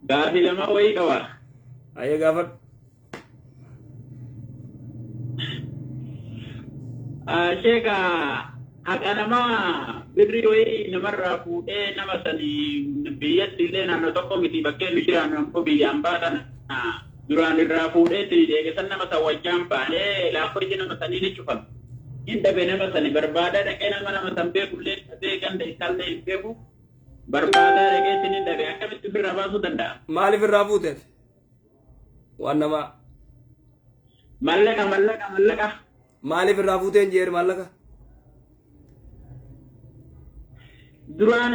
Gaafii lama wayii qaba. Ayyee gaafadhu. Sheeka haqa namaa birrii wayii namarraa fuudhee nama sanii biyyatti illee naannoo tokko miti bakkee nu jiraannu ammoo biyya ambaa tana duraan irraa fuudhee itti eegasan nama san wajjaan baanee lakkoofsi nama sanii ni cufame. Hin dhabe nama sani barbaadaa dhaqee nama nama san beekullee dhabee ganda isaallee hin beeku barbaadaa dhaqee itti ni dhabe akkamitti ofirraa baasuu danda'a? Maaliif irraa fuute ati? Waan namaa. Mallaqa mallaqa mallaqa. Maaliif irraa fuuteen jeer maallaqa? Duraan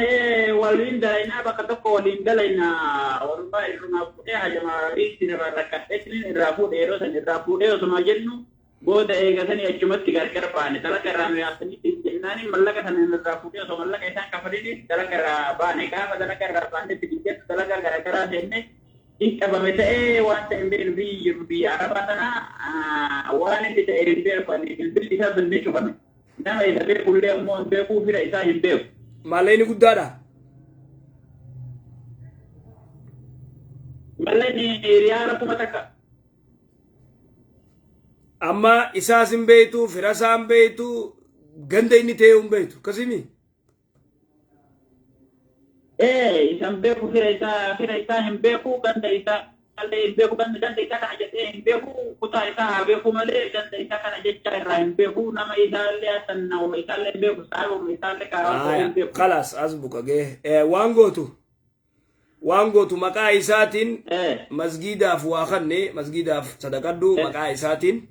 waliin dalaynaa bakka tokko waliin dalaynaa walumaa irrumaa fuudhee hajamaa ittiin irraa rakkadhee irraa fuudhe yeroo san irraa fuudhee osuma jennu booda eegasanii achumatti gargar baane dalaga irraa nu yaasanii jennaani mallaqa sana irraa fuudhee osoo mallaqa isaan kafalini dalaga irraa baane gaafa dalaga irraa baane itti jettu dalaga garaagaraa seenne hin qabame ta'ee waan ta'e hin beeknu biyyi jiru biyya arabaa tana waan inni ta'e hin beeku ani bilbilli isaa sun ni cufame. Nama isa beekullee ammoo hin beekuu fira isaa hin beeku. Maallaqni guddaadha. Mallaqni riyaala 1000. Amma isaas hin beektu, fira isaa hin beektu, ganda inni ta'e hin beektu. Akkasimi? Ee isa hin beeku fira isaa hin beeku ganda isaa illee hin beeku ganda isaa kana jedhee hin beeku kutaa isaa haa beeku malee ganda isaa kana jecha irraa hin beeku nama isaa illee hasan nama isaa illee hin beeku saayibuma isaa illee karaa hin beeku. Kalaas as buka gee. Waan gootu waan gootu maqaa isaatiin masgiidaaf waa kanne masgiidaaf sadaqadhu maqaa isaatiin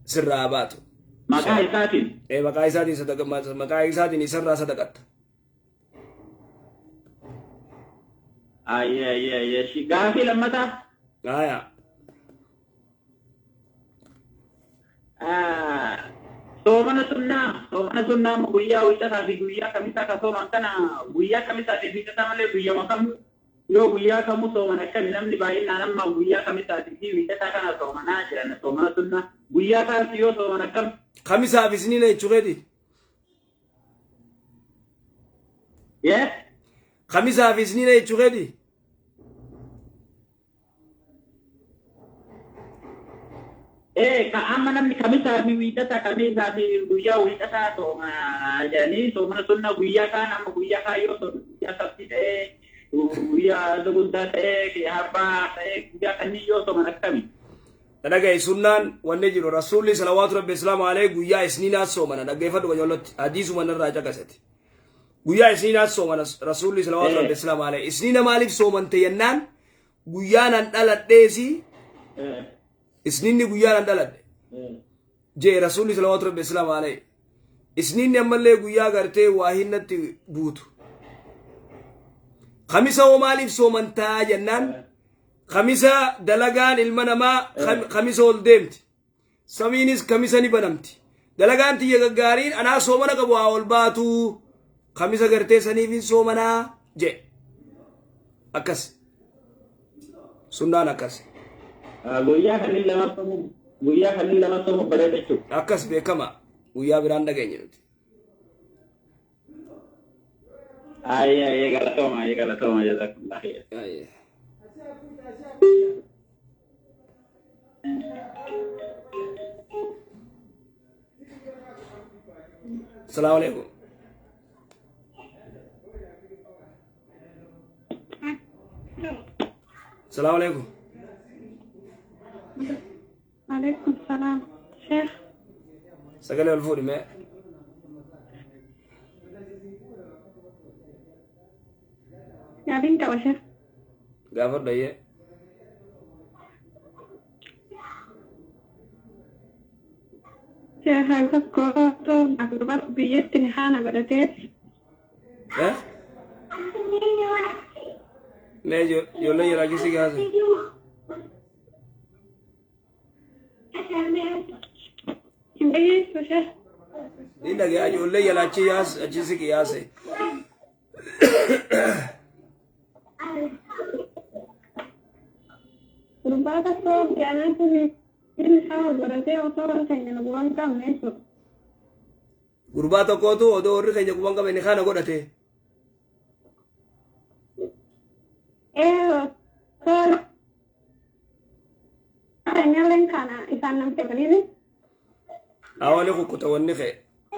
sirraa baatu. Maqaa isaatiin. Maqaa isaatiin sadaqa maqaa isaatiin isarraa sadaqatta. Ayyee ayyee ayyee gaafii lammataa. Aayaa. Soomana sunnaa soomana sunnaa amma guyyaa wiixataa fi guyyaa kamisaa ka sooman kana guyyaa kamisaa fi wiixataa malee guyyama kamuu yoo guyyaa kamuu sooman akkami namni baay'inaan amma guyyaa kamisaatii fi wiixataa kana soomanaa jiran soomana sunnaa guyyaa kaas yoo sooman akkam. Kamisaa fi isniina jechuu keeti. Yes. Kamisaa fi isniina jechuu keeti. Ee ka amma namni kamisaa fi wiixata kamisaa fi guyyaa wiixataa sooma jedhanii soomana sunna guyyaa kaan amma guyyaa kaan yoo soomu guyyaa sabti ta'ee guyyaa guddaa ta'ee harbaa ta'ee guyyaa kanneen yoo sooman akkami. Dhaga'i sunnaan wanni jiru rasuulli salawaatu rabbi islaamu alayhi guyyaa isniinaa soomana dhaggeeffadhu qajeellotti hadiisuma narraa caqasati. Guyyaa isniinaa soomana rasuulli salawaatu rabbi islaamu alayhi isniina maaliif soomante jennaan guyyaan an dhaladheesi isniinni guyyaan an dhaladhe jee rasuulli salawaatu rabbi islaamu alayhi isniinni ammallee guyyaa gartee waa hinnatti buutu. Kamisa hoo maaliif soomantaa jennaan kamisa dalagaan ilma namaa kamisa ol deemti. Samiinis kamisa ni banamti. Dalagaan tiyya gaggaariin anaa soomana qabu haa ol baatu. Kamisa gartee saniif hin soomanaa jee. Akkas. Sunnaan akkas. Guyyaa kanneen lama soomu guyyaa kanneen lama soomu bareeda jechuudha. Akkas beekama. Guyyaa biraan dhageenye nuti. Ayyee ayyee galatooma ayyee galatooma jazakallah khair. Ayyee. Salaamu alaikum. Salaamu alaikum. Alaikum salaam. Sheekh, Sagalee ol fuudhi mee. Gaafiin qaba sheekh. Gaafadhu ayyee. Sheekh tokko gurbaa biyyatti ni haana godhatee Eh? Mee ijoollee jiraachisii gaase. Hin dhageessu sheekh. Ni dhagayaa ijoollee jala achi yaas achi siqi yaase. Gurbaa tokko kanaatu inni haana godhatee osoo warri keenya nu quban qabne jechuudha. Gurbaa tokkootu odoo warri keenya quban qabne ni kana godhate. Isaan namni qabaniini. Awwa ni kukkuta wanni kee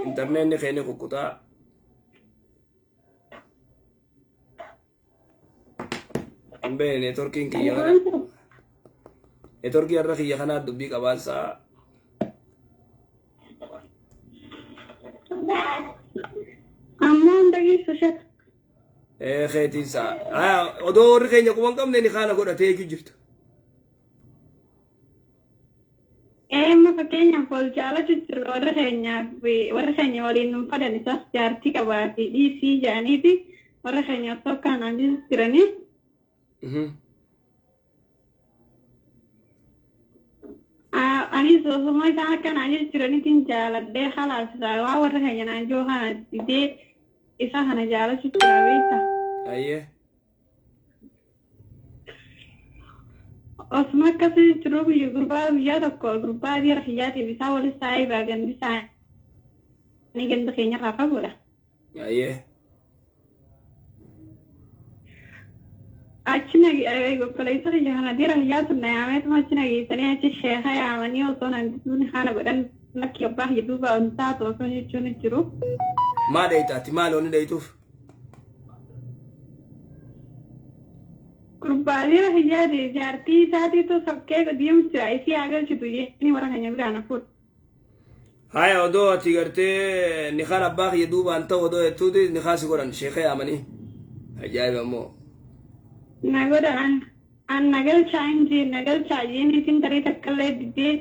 intarneetni kee ni kukkutaa. Hin beekne neetworkiin kiyya kana. Neetworkii har'a kiyya kanaa dubbii qabaansaa. Ammoo hunda geessu shaka. Ee keetiin saa. Haa odoo warri keenya quba hin qabne ni kaana godhatee jechuu jirta. Ee amma fakkeenyaaf wal jaalachuu jirra warra keenyaaf warra keenya waliin nun fadan isaas jaartii qabaati dhiisii jedhaniiti warra keenya osoo akkanaan jiranii. Anis osuma isaan akkanaan jiraniitiin jaaladhee halaas isaa waa warra keenya naan jiru kana didee isa kana jaalachuu jira beektaa. Ayyee. Osuma akkasii jiru guyya gurbaa guyyaa tokko gurbaa dhiira kiyyaatiif isaa waliin saayibaa gandi isaanii ganda keenyarraa fagoodha. Ayyee. Achi obboleessa kiyya kana dhiira kiyyaa sun na yaameetuma achi nageessanii achi sheeka yaamanii osoo nan disuun haala godhan lakki abbaa kiyya duuba hin taatu osoo jechuun jiru. Maa dheeytaati maal onni dheeytuuf? Gurbaa dhiira kiyyaati jaartii isaatiitu sokkee deemu jira isii haa galchitu jedhanii warra keenya biraa na fuudhu. Haya odoo ati gartee nikaan abbaa kiyya duubaan ta'u odoo jettuuti nikaa si godhan sheeka yaamanii. Ajaa'iba immoo. Na godhan an na galchaa hin jeen na galchaa jeeniitiin tarii takka illee diddee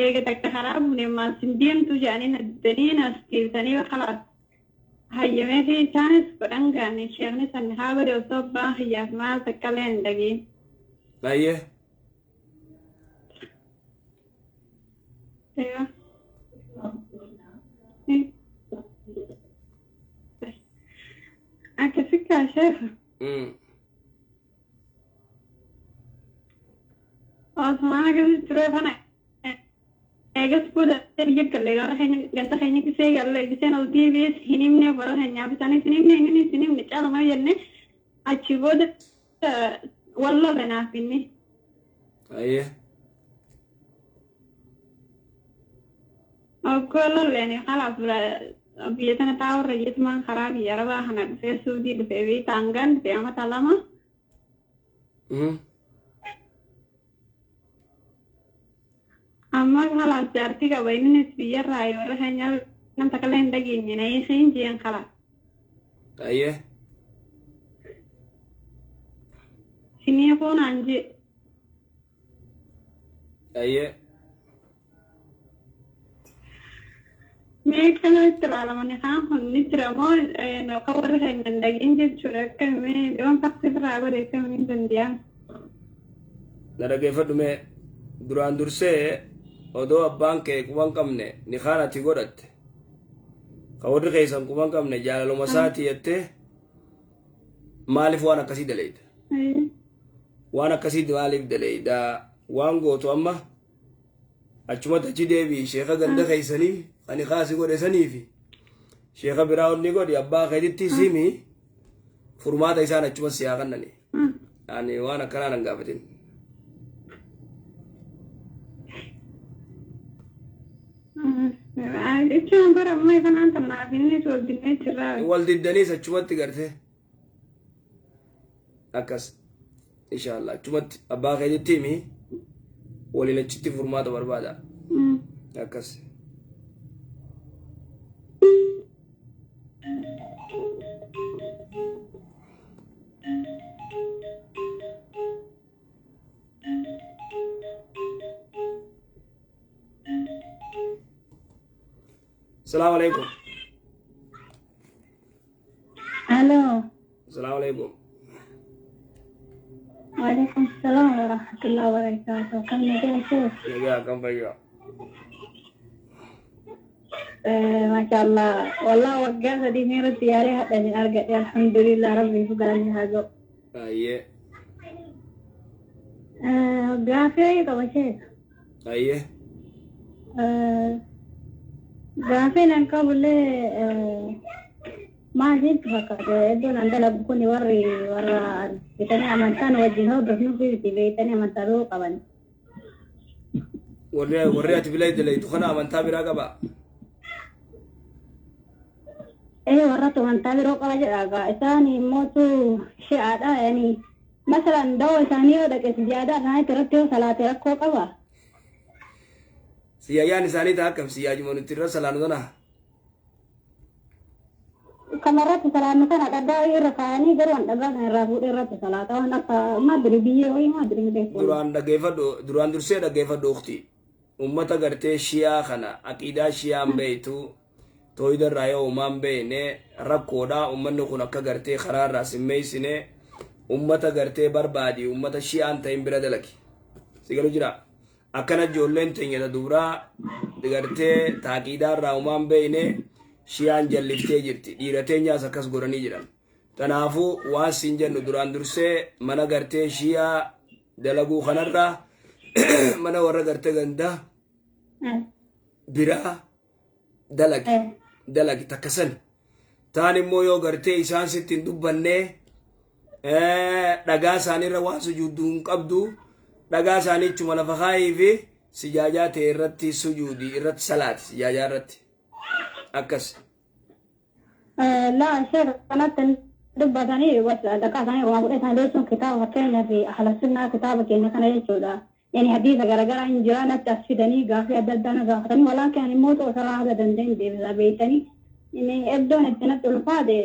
eega takka karaa buune maas hin deemtu jedhanii na diddanii nas deebisanii kalaas hayyamee fi isaanis godhan gaane sheekni san haa godhe osoo abbaan kiyyaaf maal takka illee hin dhagein. Ayyee. Eeyyuu. Akkasi kaa sheekha. Osmaan akkasitti ture kana eegas booda biyya galle gara keenya ganda keenya gisee galle giseen ol deebi'ees hin himne bara keenyaaf isaanis hin himne innis hin himne caaluma jenne achi booda wal lolle naaf inni. Ayyee. Oggoo lolleen kalaas biyya tana taa'urra jeetumaan karaa biyya arabaa kana dhufee suudii dhufee beektaa hangaan dhufee amata 2. Amma kalaas jaartii qaba innis biyyarraa warra keenya nam takka illee hin dhageenye na hiikiin jeen kalaas. Ayyee. Sinii koonaan jee. Ayyee. Mee akkanatti ilaalamani kaan kun ni jira moo kan warra keenya hin dhageen jechuudha akka mee waan fakkii biraa godhe akkamiin danda'ama. Na dhaggeeffadhu mee duraan dursee odoo abbaan kee quba hin qabne nikaan ati godhatte ka warri keessan quba hin qabne jaalaluma isaati jettee maaliif waan akkasii daleeyda? Waan akkasii maaliif daleeyda? Waan gootu amma achumatti achi deebi'i sheeka ganda keessanii ani kaasi godhe sanii fi sheeka biraa onni godhi abbaa keetitti simi furmaata isaan achuma si haa kennani. Ani waan akkanaa nan gaafatin. Jechuun bara ammaa kanaan tanaaf inni wal dinnee jirra. Wal diddaniis achumatti garte. Akkas inshallah achumatti abbaa keetitti himi waliin achitti furmaata barbaada. Akkas. Salaamu alaikum. Alo. Salaamu alaikum. Waalaikum salaam wa rahmatullahi wa barakatuh. Kam nagaa sheekh? Nagaa akkam fayyaa. Masha Allah. Wallah waggaa 3 miirratti yaalee hadhani argadhe alhamdulillah rabbiif galanni haa ga'u. Ayyee. Gaafii qaba sheekh. Ayyee. Gaafiin an qabullee maal sitti fakkaate iddoon an dalagu kun warri warra bitanii amantaan wajjin hordofnu fi beektanii amantaa biroo qaban. Warri ati bira dalaytu kana amantaa biraa qabaa? Ee, warra amantaa biroo qaba jedha egaa. Isaan immootu shi'aadha. Yani masalan dawoo isaanii yoo dhaqe sijaadaa isaaniitti irratti yoo salaate rakkoo qaba? Siyaayaan isaanii ta'a akkam siyaajuma nuti irra salaanu tana? Kamarratti salaannu kana dhagaa irra kaayanii, garuu an dhagaa kana irraa fuudhee irratti salaata, waan akka maadiri biyyee wayii maadiri hin beeku. Duraan dhaggeeffadhu, duraan dursee dhaggeeffadhu ukti. Ummata gartee shi'aa kana aqiidaa shi'aan beeytu, tooyida irraa yoo uumaan beeyne rakkoodha. Ummanni kun akka gartee karaa irraa simmeeysine ummata gartee barbaadi, ummata shi'aan ta'in bira dalagi. Si galu jira. Akkana ijoolleen teenya ta dubraa gartee taaqiidaa irraa uumaan beeyne shi'aan jalliftee jirti. Dhiira teenyaas akkas godhanii jiran. Kanaafuu waan siin jennu, duraan dursee mana gartee shi'aa dalaguu kanarraa mana warra gartee gandaa biraa dalagi, dalagi takka san. Taan immoo yoo gartee isaan sitti hin dubbannee, dhagaa isaaniirra waan sujuudduu hin qabdu, dhagaa isaanii ichuma lafa kaayii fi sijaajaa ta'e irratti sujuudi, irratti salaati, sijaajaa irratti akkas. Laa, ishee kanatti dubbatanii dhagaa isaanii irraa fuudhee isaanii deessuun kitaaba, fakkeenyaaf ahla sunnaa kitaaba keenya kana jechuudha. Yani hadiisa garaagaraa hin jira, natti as fidanii gaafii adda addaa na gaafatanii, walaakin immoo osoo haga danda'in deebisa beektanii. Inni iddoon itti natti ulfaate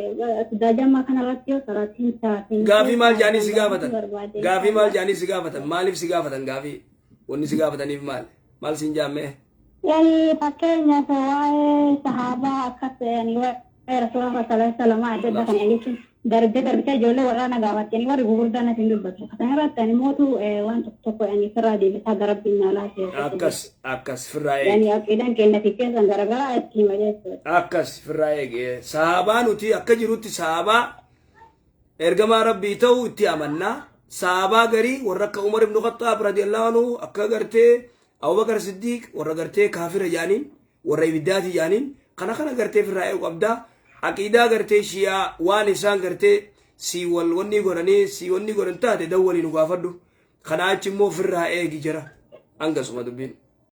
sijaajammaa kanarratti yoo salaatiin taatiin. Gaafii maal jaanii si gaafatan? Gaafii maal jaanii si gaafatan? Maaliif si gaafatan gaafii? Wanni si gaafataniif maal? Maal siin jaammee? Yani fakkeenyaaf waa'ee sahaabaa akkas, yani waa'ee rasuula sallallahu alaihi wasallam adda addaa kana jechuun darbee darbee ijoollee warraa na gaafattanii, warri gurguddaan natti hin dubbatu. Kana irratti ani mootu waan tokko tokko yani sirraa deebisaa gara rabbiin naalaa. Akkas, akkas firraa eegi. Yani aqiidaan keenya fi keessan garaagaraa itti hima jechuudha. Akkas firraa eegi. Sahaabaa nuti akka jirutti sahaabaa ergamaa rabbii ta'uu itti amannaa. Sahaabaa garii warra akka Umar ibn Khattaab radiyallahu anhu, akka gartee Abubakar Siddiq, warra gartee kaafira jaaniin, warra ibiddaati jaaniin kana kana gartee firraa eegu qabdaa. Aqiidaa gartee shi'aa waan isaan gartee si wal wanni godhanii si wanni godhan taate dawwalii nu gaafadhu. Kana achi immoo firraa eegi jira. Hangasuma dubbiin.